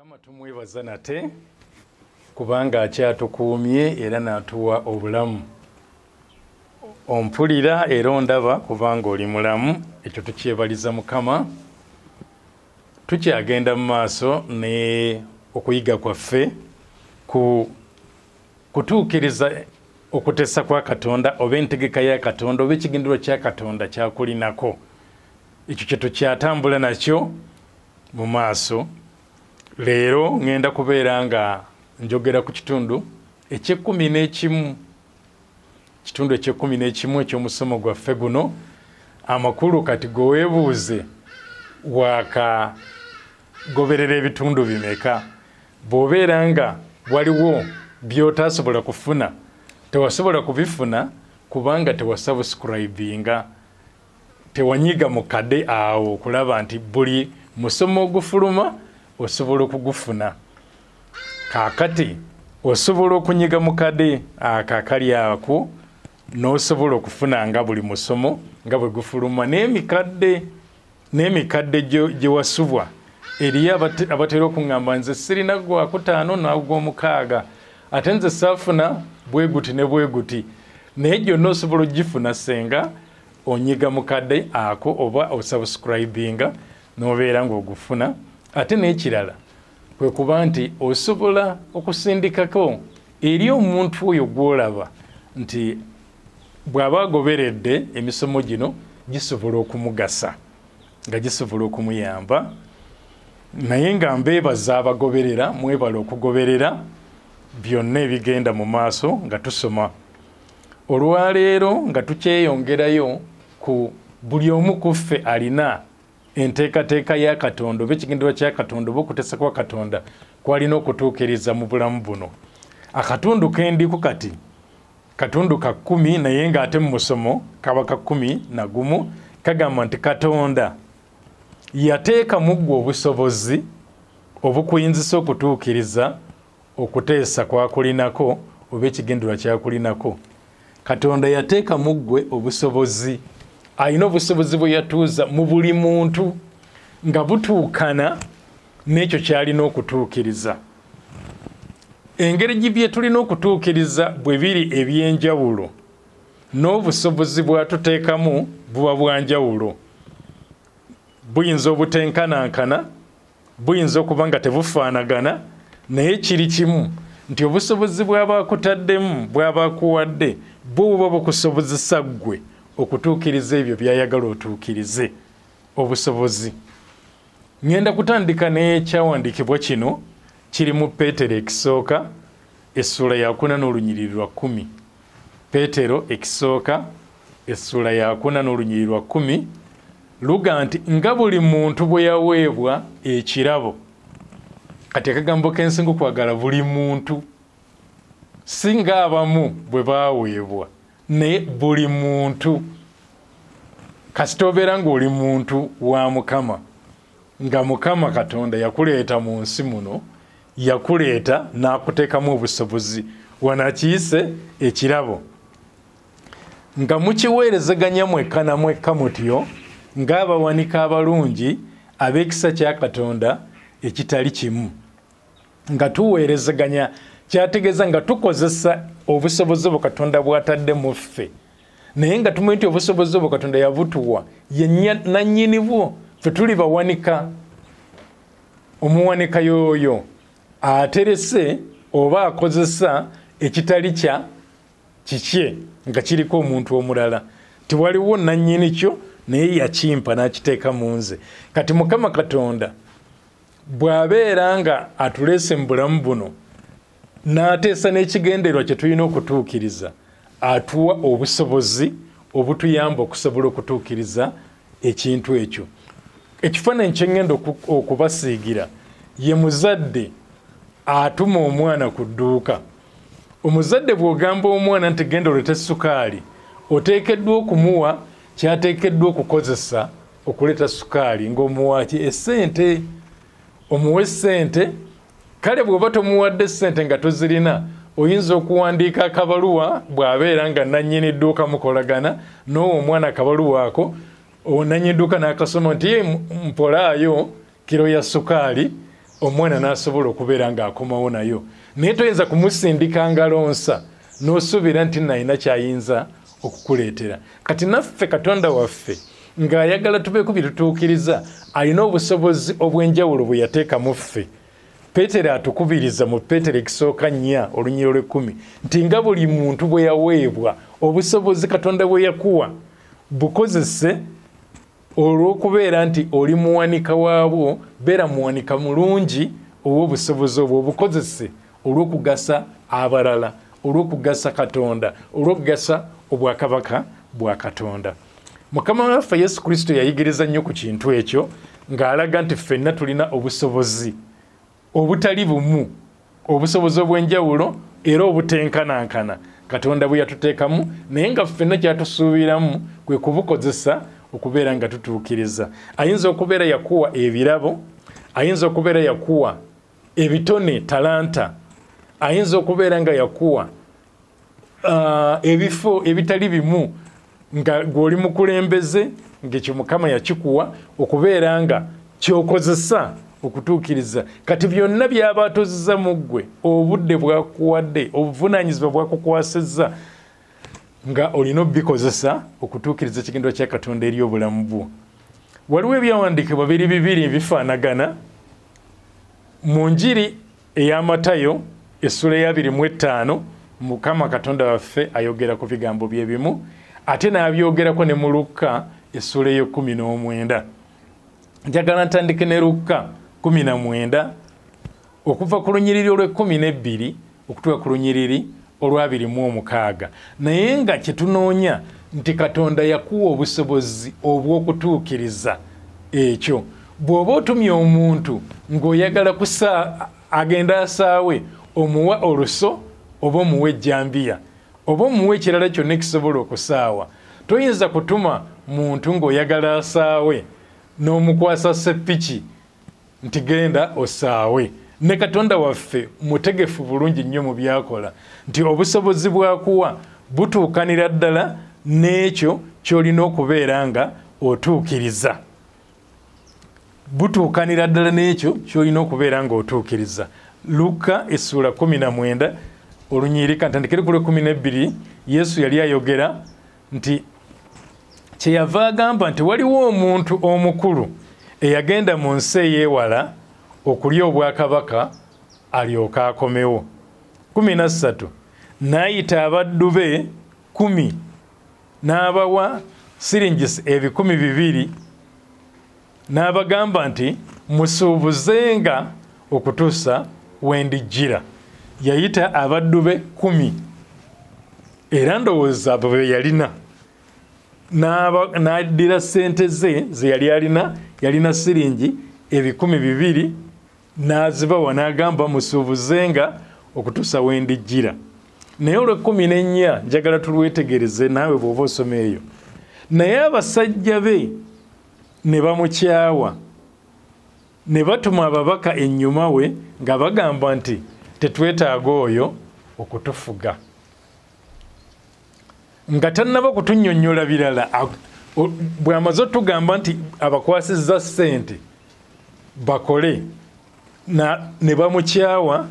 Mukama tumwebaza nate kubanga akyatukuumye era n'atuwa obulamu. Ompulira era ondaba kubanga oli mulamu, ekyo tukyebaliza Mukama. Tukyagenda mu maaso ne okuyiga kwaffe ku kutuukiriza okuteesa kwa Katonda oba entegeka ya Katonda oba ekigendererwa kya Katonda kyakulinako. Ekyo kye tukyatambula nakyo mu maaso. Leero ngenda kubeera nga njogera ku kitundu eky'ekkumi n'ekimu, kitundu eky'ekkumi n'ekimu eky'omusomo gwaffe guno. Amakulu kati gwe weebuuze waakagoberera ebitundu bimeka? Bw'obeera nga waliwo by'otaasobola kufuna, tewasobola kubifuna kubanga tewasubscribinga, tewanyiga mu kade awo okulaba nti buli musomo ogufuluma osobola okugufuna. Kaakati osobola okunyiga mu kade ako akali ako n'osobola okufuna nga buli musomo nga bwe gufuluma, n'emikadde gye wasubwa. Eriyo abatera okuŋŋamba nze sirina gwakutaano n'ogwomukaaga, ate nze saafuna bwe guti ne bwe guti, naye gyonna osobola ogifuna senga onyiga mu kadde ako oba osubscribinga n'obeera ng'ogufuna. Ate n'ekirala kwe kuba nti osobola okusindikako eri omuntu oyo gw'olaba nti bw'aba agoberedde emisomo gino gisobola okumugasa, nga gisobola okumuyamba. Naye nga mbeebaza abagoberera, mwebale okugoberera byonna ebigenda mu maaso nga tusoma. Olwaleero nga tukyeyongerayo ku buli omu ku ffe alina enteekateeka ya Katonda oba ekigendererwa kya Katonda oba okuteesa kwa Katonda kwalina okutuukiriza mu bulamu buno. Akatundu kendiku kati katundu ka 10, naye ng'ate mu musomo kaba ka 11, kagamba nti Katonda yateeka mu ggwe obusobozi obukuyinzisa okutuukiriza okuteesa kwakulinako oba ekigendererwa kyakulinako. Katonda yateeka mu ggwe obusobozi, alina obusobozi bwe yatuuza mu buli muntu nga butuukana n'ekyo ky'alina okutuukiriza. Engeri bye tulina okutuukiriza bwe biri eby'enjawulo, n'obusobozi bw'atuteekamu buba bwa njawulo. Buyinza obutenkanankana, buyinza okuba nga tebufaanagana, naye kiri kimu nti obusobozi bw'aba akutaddemu, bw'aba akuwadde, bwo buba bukusobozesa ggwe okutuukiriza ebyo by'ayagala otuukirize. Obusobozi. Ngenda kutandika n'ekyawandiikibwa kino kiri mu Peetero ekisooka essuula ya 4 n'olunyiriri lwa 10. Peetero ekisooka essuula ya 4 n'olunyiriri lwa 10 luga nti nga buli muntu bwe yaweebwa ekirabo. Kati akagambo k'ensinga okwagala buli muntu, si ng'abamu bwe baaweebwa, naye buli muntu. Kasita obeera ng'oli muntu wa Mukama, nga Mukama Katonda yakuleeta mu nsi muno, yakuleeta n'akuteekamu obusobozi, wano akiyise ekirabo, nga mukiweerezeganya mwekka na mwekka mutyo ng'abawanika abalungi ab'ekisa kya Katonda ekitali kimu. Nga tuweerezeganya kyategeeza nga tukozesa obusobozi bwe Katonda bw'atadde mu ffe, naye nga tumanyi nti obusobozi bwe Katonda yabutuwa ye nannyini bwo, ffe tuli bawanika. Omuwanika y'oyo aterese oba akozesa ekitali kya kikye nga kiriko omuntu omulala. Tiwaliwo nannyini kyo, naye yakimpa n'akiteeka mu nze. Kati Mukama Katonda bw'abeera nga atuleese mu bulamu buno n'ateesa n'ekigendererwa kye tulina okutuukiriza, atuwa obusobozi obutuyamba okusobola okutuukiriza ekintu ekyo. Ekifaananyi kye ŋŋenda okubasiigira ye muzadde atuma omwana ku dduuka. Omuzadde bw'ogamba omwana nti genda oleete sukaali, oteekeddwa okumuwa kyateekeddwa okukozesa okuleeta sukaali, ng'omuwa ki? Essente. Omuwe ssente. Kale bw'oba tomuwadde ssente nga tozirina, oyinza okuwandiika akabaluwa bw'abeera nga nannyini dduuka mukolagana n'owa omwana akabaluwa ako, nannyini dduuka n'akasoma nti ye mpolaayo kiro ya sukaali Omwana n'asobola okubeera ng'akomawo nayo, naye toyinza kumusindika ngalo nsa n'osuubira nti nalina kyayinza okukuleetera. Kati naffe Katonda waffe ng'ayagala tubeeko bye tutuukiriza, alina obusobozi obw'enjawulo bwe yateeka mu ffe. Peetero atukubiriza mu Peetero ekisooka 4 olunyiriri olw'ekkumi nti nga buli muntu bwe yaweebwa obusobozi Katonda bwe yakuwa, bukozese olw'okubeera nti oli muwanika waabwo, beera muwanika mulungi ow'obusobozi obwo, obukozese olw'okugasa abalala, olw'okugasa Katonda, olw'okugasa obwakabaka bwa Katonda. Mukama waffe Yesu Kristo yayigiriza nnyo ku kintu ekyo, ng'alaga nti ffenna tulina obusobozi obutali bumu, obusobozi obw'enjawulo era obutenkanankana Katonda bwe yatuteekamu, naye nga ffenna kyatusuubiramu kwe kubukozesa okubeera nga tutuukiriza. Ayinza okubeera yakuwa ebirabo, ayinza okubeera yakuwa ebitone, talanta, ayinza okubeera nga yakuwa ebifo ebitali bimu, nga gw'oli mukulembeze, ng'ekyo Mukama yakikuwa okubeera nga ky'okozesa okutuukiriza. Kati byonna by'aba atozeza mu ggwe, obudde bwakuwadde, obuvunaanyizibwa bwakukwasizza, nga olina obikozesa okutuukiriza ekigendwa kya Katonda eri obulamu bwo. Waliwo ebyawandiikibwa biri bibiri ebifaanagana mu Njiri eya Matayo essula eya 25. Mukama Katonda waffe ayogera ku bigambo bye bimu, ate n'abyogerako ne mu Lukka essula ey'e19. Njagala ntandike ne Lukka 19 okuva ku lunyiriri olw'e12 okutuuka ku lunyiriri olw'26, naye nga kye tunoonya nti Katonda yakuwa obusobozi obw'okutuukiriza ekyo. Bw'oba otumye omuntu ng'oyagala agenda asaawe, omuwa oluso oba omuwa ejjambiya oba omuwa ekirala kyonna ekisobola okusaawa. Toyinza kutuma muntu ng'oyagala asaawe n'omukwasa seppiki nti genda osaawe. Ne Katonda waffe mutegefu bulungi nnyo mu byakola, nti obusobozi bwakuwa butuukanira ddala n'ekyo ky'olina okubeera nga otuukiriza, butuukanira ddala n'ekyo ky'olina okubeera nga otuukiriza. Lukka essula 19 olunyiriri, ntandikire ku lw'e12. Yesu yali ayogera nti kyeyava agamba nti waliwo omuntu omukulu eyagenda mu nsi eyeewala okulya obwakabaka alyoke akomewo. 13 n'ayita abaddu be 10 n'abawa siringisi 2,000, n'abagamba nti musuubuzenga okutuusa we ndijjira. Yayita abaddu be 10, era ndowooza abo be yalina, n'addira ssente ze ze yali alina, yalina siringi 2,000, n'azibawa n'agamba musuubuzenga okutuusa we ndijjira. Naye olw'e14 njagala tulwetegereze naawe bw'oba osoma eyo. Naye abasajja be ne bamukyawa, ne batuma ababaka ennyuma we nga bagamba nti tetwetaaga oyo okutufuga. Nga tannaba kutunnyonnyola birala, bw'amaze otugamba nti abakwasizza ssente bakole, ne bamukyawa,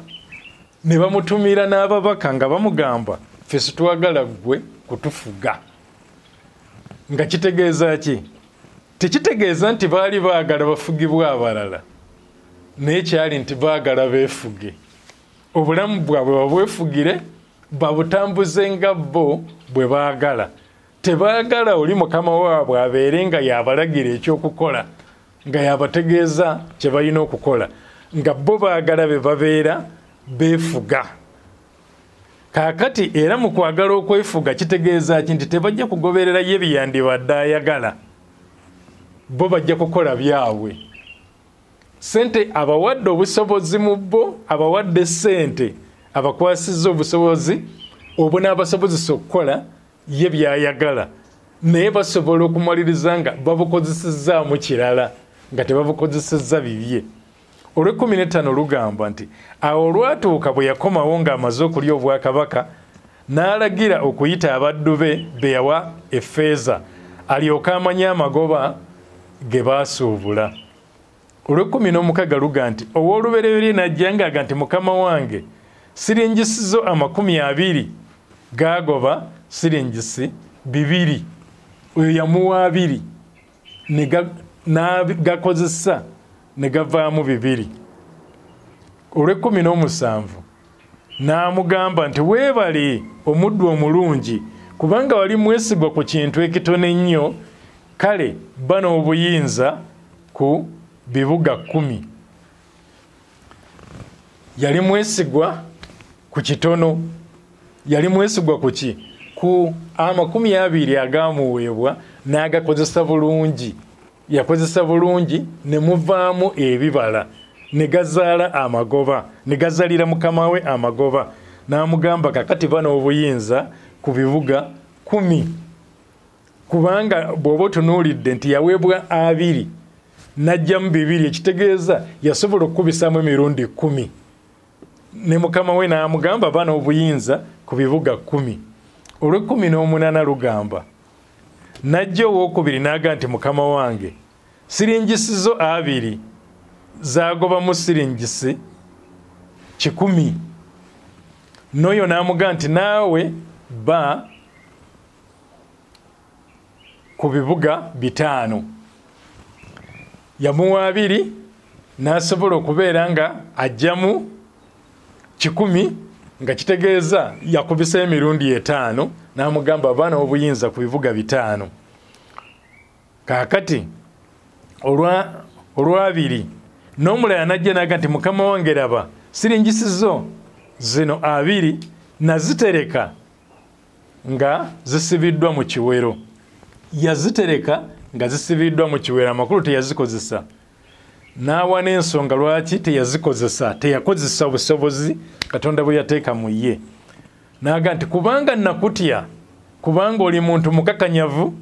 ne bamutumira n'ababaka nga bamugamba ffe situwagala ggwe kutufuga. Nga kitegeeza ki? Tekitegeeza nti baali baagala bafugibwa abalala, naye kyali nti baagala beefuge, obulamu bwabwe babwefugire, babutambuze nga bo bwe baagala. Tebaagala oli mukama waabwe abeere nga yabalagira ekyokukola, nga yabategeeza kye balina okukola, nga bo baagala be babeera beefuga. Kaakati era mu kwagala okwefuga kitegeeza ki? Nti tebajja kugoberera ye bye yandibadde ayagala, bo bajja kukola byabwe. Ssente abawadde obusobozi mu bo, abawadde ssente, abakwasizza obusobozi obunaabasobozesa okukola ye by'ayagala, naye basobola okumaliriza nga babukozesezaamu kirala, nga tebabukozesezza bibye. Olw'e15 lugamba nti awo olwatuuka bwe yakomawo ng'amaze okulya obwakabaka, n'alagira okuyita abaddu be be yawa effeeza, alyoke amanye amagoba ge baasuubula. Olw'e16 luga nti ow'olubereberye n'ajja ng'aga nti mukama wange, siringisi zo 20 gaagoba siringisi 2. Oyo yamuwa 2 n'agakozesa ne gavaamu 2. Olw'e17 n'amugamba nti weebale omuddu omulungi, kubanga wali mwesigwa ku kintu ekitono ennyo, kale ba n'obuyinza ku bibuga 10. Yali mwesigwa ku kitono. Yali mwesigwa ku ki? Ku 20 agamuweebwa n'agakozesa bulungi. Yakozesa bulungi ne muvaamu ebibala, ne gazaala amagoba, ne gazaalira mukama we amagoba. N'amugamba kakati ba n'obuyinza ku bibuga 10. Kubanga bw'oba otunuulidde nti yaweebwa 2 n'ajjamu 2, ekitegeeza yasobola okukubisaamu emirundi 10. Ne mukama we n'amugamba ba n'obuyinza ku bibuga 10. Olw'e18 lugamba n'ajja owookubiri n'aga nti mukama wange, siringisi zo 2 zaagobamu siringisi 100. N'oyo n'amugamba nti naawe ba ku bibuga 5. Yamuwa 2 n'asobola okubeera nga ajjamu 100, nga kitegeeza yakubisa emirundi 5, n'amugamba ba n'obuyinza ku bibuga 5. Kaakati olwabiri n'omulala n'ajja n'aga nti mukama wange, laba siringisi zo zino 2 nazitereka nga zisibiddwa mu kiwero. Yazitereka nga zisibiddwa mu kiwero, amakulu teyazikozesa. N'awa n'ensonga lwaki teyazikozesa, teyakozesa obusobozi Katonda bwe yateeka mu ye. N'aga nti kubanga nakutya, kubanga oli muntu mukakanyavu,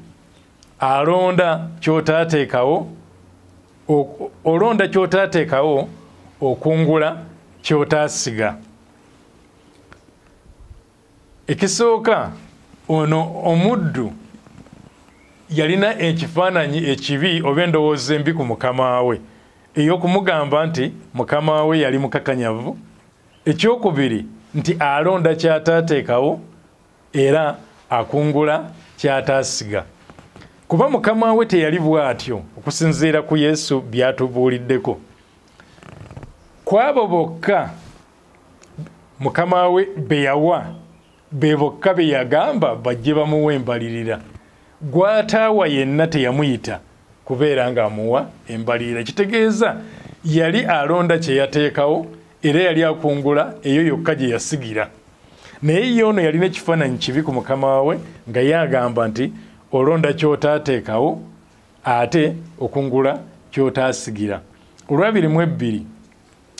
alonda ky'otaateekawo, olonda ky'otaateekawo, okungula ky'otaasiga. Ekisooka, ono omuddu yalina ekifaananyi ekibi oba endowooza embi ku mukama we, ey'okumugamba nti mukama we yali mukakanyavu. Ekyokubiri nti alonda ky'ataateekawo era akungula ky'ataasiga. Kuba mukama we teyali bw'atyo okusinziira ku Yesu by'atubuuliddeko. Ku abo bokka mukama we be yawa, be bokka be yagamba bajje bamuwe embalirira. Gw'ataawa yenna teyamuyita kubeera ng'amuwa embalirira. Kitegeeza yali alonda kye yateekawo era yali akungula eyo yokka gye yasigira. Naye ye ono yalina ekifaananyi kibi ku mukama we nga ye agamba nti olonda ky'otaateekawo ate okungula ky'otaasigira. Olw'e22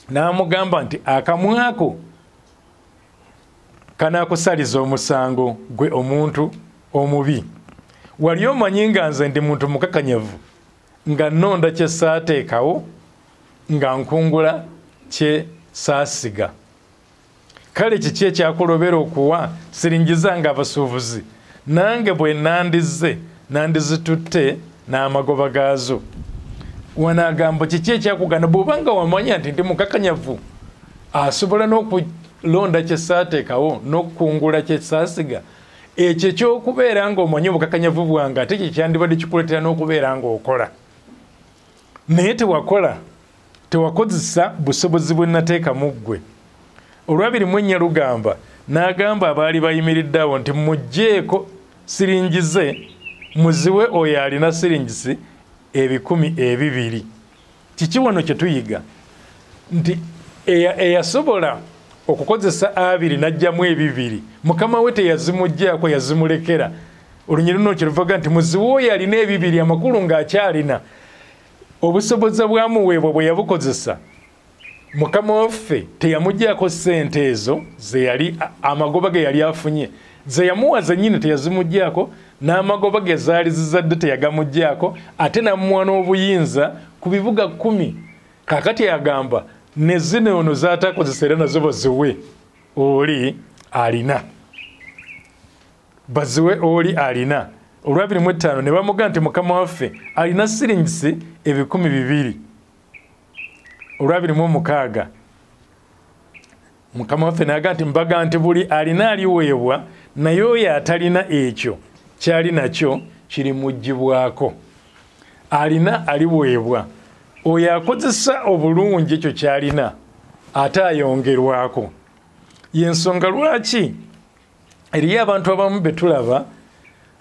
n'amugamba nti akamwako kanaakusaliza omusango gwe omuntu omubi. Wali omanyi nga nze ndi muntu mukakanyavu, nga nnonda kye saateekawo, nga nkungula kye saasiga. Kale kiki ekyakulobera okuwa siringiza nga abasuubuzi, nange bwe nandizze nandizitutte n'amagoba gaazo. Wano kiki ekyakugana bw'obanga wamanya nti ndi mukakanyavu, asobola n'okulonda kye saateekawo n'okukungula kye saasiga, ekyo ekyokubeera ng'omanyi obukakanyavu bwange ate kye kyandibadde kikuleetera n'okubeera ng'okola. Naye tewakola, tewakozesa busobozi bwe nateeka mu ggwe. Olw'e24 lugamba n'agamba abaali bayimiridde awo nti muggyeeko siringize muziwe oyo alina siringisi 2000. Kiki wano kye tuyiga? Nti eyasobola okukozesa 2 n'ajjamu 2, mukama we teyazimuggyako, yazimulekera. Olunyiriri luno kye luvaga nti muziwe oyo alina 2, amakulu ng'akyalina obusobozi bwamuweebwa bwe yabukozesa. Mukama waffe teyamuggyako ssente ezo ze yali amagoba ge yali afunye, ze yamuwa zennyini teyazimuggyako, n'amagoba ge zaali zizadde teyagamuggyako, ate n'amuwa n'obuyinza ku bibuga 10. Kaakati agamba ne zino ono z'ataakozesa era nazo baziwe oli alina, baziwe oli alina. Olw'e25 ne bamugamba nti mukama waffe alina siringisi 2000. olwa 26, Mukama waffe n'agamba nti, mbaga nti buli alina aliweebwa, naye oyo atalina ekyo kyali nakyo kirimuggyibwako. Alina aliweebwa, oyo akozesa obulungi ekyo kyalina ate ayongerwako. Yensonga lwaki eriyo abantu abamu be tulaba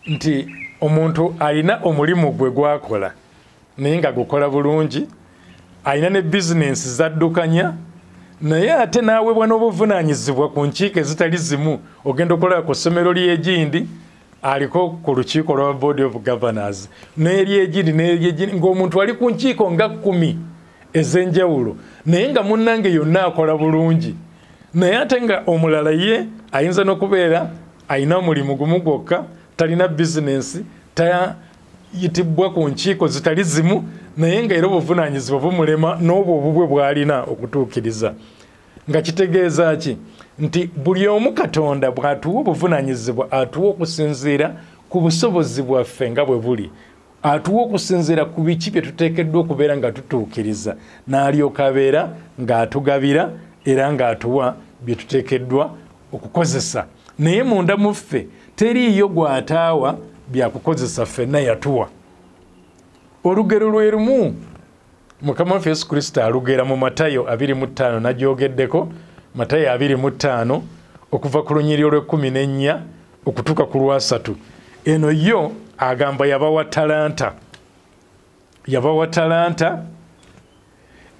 nti omuntu alina omulimu gwe gwakola naye nga gukola bulungi, alina ne bizinensi zaddukanya, naye ate n'aweebwa n'obuvunaanyizibwa ku nkiiko ezitali zimu. Ogenda okolera ku ssomero ly'egindi, aliko ku lukiiko lwa Board of Governors, n'eryegindi n'eryegindi, ng'omuntu ali ku nkiiko nga 10 ez'enjawulo, naye nga munnange yonna akola bulungi. Naye ate nga omulala ye ayinza n'okubeera alina omulimu gumu gwokka, talina bizinensi, tayitibwa ku nkiiko zitali zimu, naye nga era obuvunaanyizibwa bumulema n'obwo obubwe bw'alina okutuukiriza. Nga kitegeeza ki? Nti buli omu Katonda bw'atuwa obuvunaanyizibwa, atuwa okusinziira ku busobozi bwaffe nga bwe buli, atuwa okusinziira ku biki bye tuteekeddwa okubeera nga tutuukiriza, n'alyoka abeera ng'atugabira era ng'atuwa bye tuteekeddwa okukozesa. Naye munda mu ffe teriiyo gw'ataawa byakukozesa, ffenna yatuwa. Olugero lwe lumu Mukama waffe Yesu Kristo alugera mu Matayo 25, nagyogeddeko, Matayo 25 okuva ku lunyiriri olw'e14 okutuuka ku lwa 30. Eno yo agamba yabawa talanta, yabawa talanta,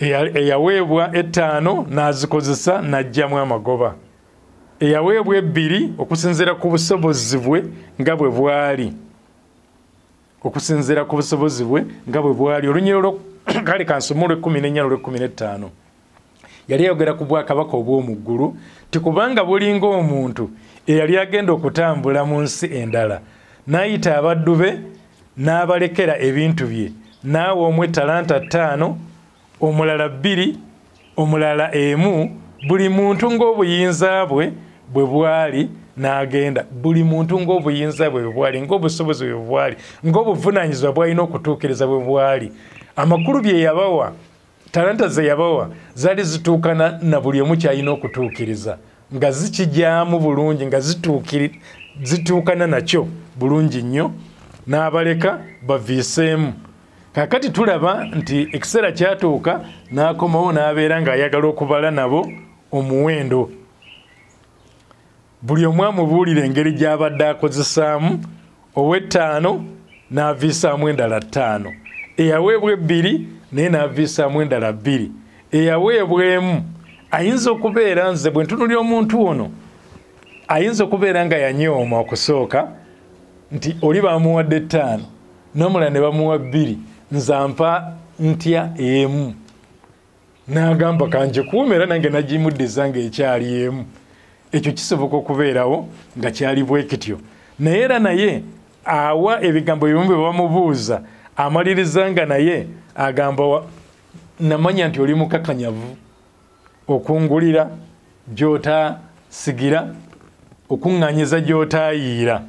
eyaweebwa 5 n'azikozesa n'aggyamu amagoba, eyaweebwa 2 okusinziira ku busobozi bwe nga bwe bwali, okusinziira ku busobozi bwe nga bwe bwali. Olunyiriri kale kansome olw'e14 olw'e15. Yali ayogera ku bwakabaka obw'omu ggulu ti kubanga bulinga omuntu eyali agenda okutambula mu nsi endala, n'ayita abaddu be n'abalekera ebintu bye, n'awa omu talanta 5, omulala 2, omulala 1, buli muntu ng'obuyinza bwe bwe bwali, n'agenda. Buli muntu ng'obuyinza bwe bwali, ng'obusobozi bwe bwali, ng'obuvunaanyizibwa bw'alina okutuukiriza bwe bwali. Amakulu bye yabawa, talanta ze yabawa zaali zituukana na buli omu kyalina okutuukiriza, nga zikijyamu bulungi, nga zituukana nakyo bulungi nnyo, n'abaleka baviiseemu. Kaakati tulaba nti ekiseera kyatuuka n'akomawo n'abeera ng'ayagala okubala nabo omuwendo. Buli omu amubuulira engeri gy'abadde akozesaamu. Ow'e5 n'aviisaamu endala 5, eyaweebwa 2 naye n'aviisaamu endala 2, eyaweebwa 1. Ayinza okubeera, nze bwe ntunulira omuntu ono, ayinza okubeera nga yanyooma okusooka nti oli bamuwadde 5 n'omulala ne bamuwa 2, nze ampa ntya 1? N'agamba kanjikuume era nange nagimuddiza ng'ekyali 1. Ekyo kisoboka okubeerawo nga kyali bwe kityo, naye era naye awa ebigambo bimu bwe bamubuuza, amaliriza nga naye agamba, namanya nti oli mukakanyavu, okungulira gy'otasigira, okuŋŋaanyiza gy'otaayiira.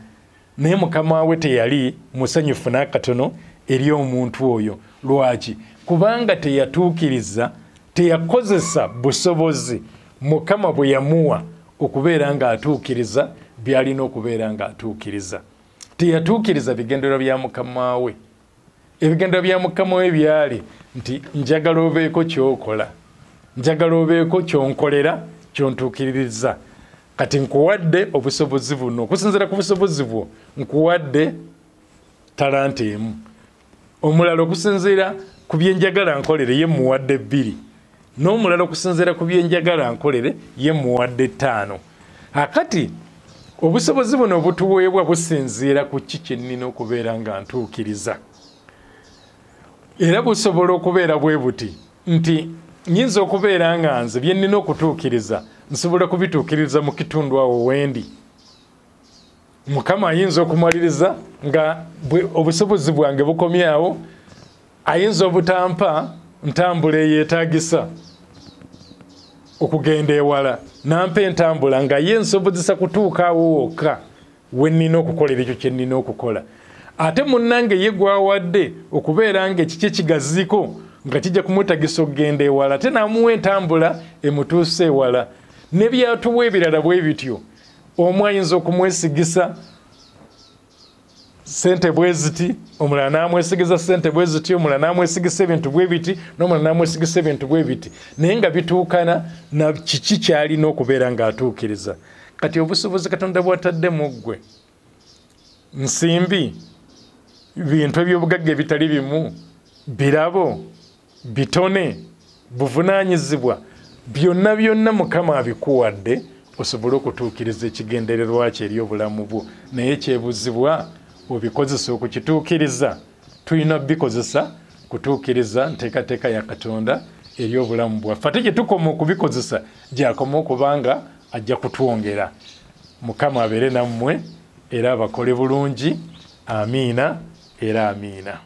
Naye mukama we teyali musanyufu n'akatono eri omuntu oyo. Lwaki? Kubanga teyatuukiriza, teyakozesa busobozi Mukama bwe yamuwa okubeera ng'atuukiriza by'alina okubeera ng'atuukiriza. Teyatuukiriza bigendererwa bya mukama we. Ebigendererwa bya mukama we byali nti njagala obeeko ky'okola, njagala obeeko ky'onkolera, ky'ontuukiririza. Kati nkuwadde obusobozi buno, okusinziira ku busobozi bwo nkuwadde talanta 1, omulala okusinziira ku byenjagala nkolere ye muwadde 2, n'omulala okusinziira ku byenjagala nkolere ye muwadde 5. Akati obusobozi buno obutuweebwa businziira ku ki kye nnina okubeera nga ntuukiriza. Era busobola okubeera bwe buti nti nyinza okubeera nga nze bye nnina okutuukiriza nsobola kubituukiriza mu kitundu awo wendi. Mukama ayinza okumaliriza nga obusobozi bwange bukomyawo, ayinza obutampa ntambula eyeetagisa okugenda ewala, nampa entambula nga ye nsobozesa kutuuka awo wokka we nnina okukolera ekyo kye nnina okukola. Ate munnange ye gwawadde okubeera nga ekiki kigaziiko nga kijja kumwetagisa okugenda ewala, ate n'amuwa entambula emutuuse ewala. Ne byatuwa ebirala bwe bityo, omu ayinza okumwesigisa sente bwe ziti, omulala n'amwesigiza sente bwe ziti, omulala n'amwesigisa ebintu bwe biti, n'omulala n'amwesigisa ebintu bwe biti, naye nga bituukana na kiki ky'alina okubeera ng'atuukiriza. Kati obusobozi Katonda bw'atadde mu ggwe, nsimbi, bintu eby'obugagga ebitali bimu, birabo, bitone, buvunaanyizibwa, byonna byonna Mukama abikuwadde osobole okutuukiriza ekigendererwa kye eri obulamu bwo. Naye kyebuzibwa obikozesa okukituukiriza. Tulina bikozesa kutuukiriza nteekateeka ya Katonda eri obulamu bwaffe, ate gye tukoma okubikozesa gyakoma okubanga ajja kutwongera. Mukama abeere nammwe era abakole bulungi. Amiina era amiina.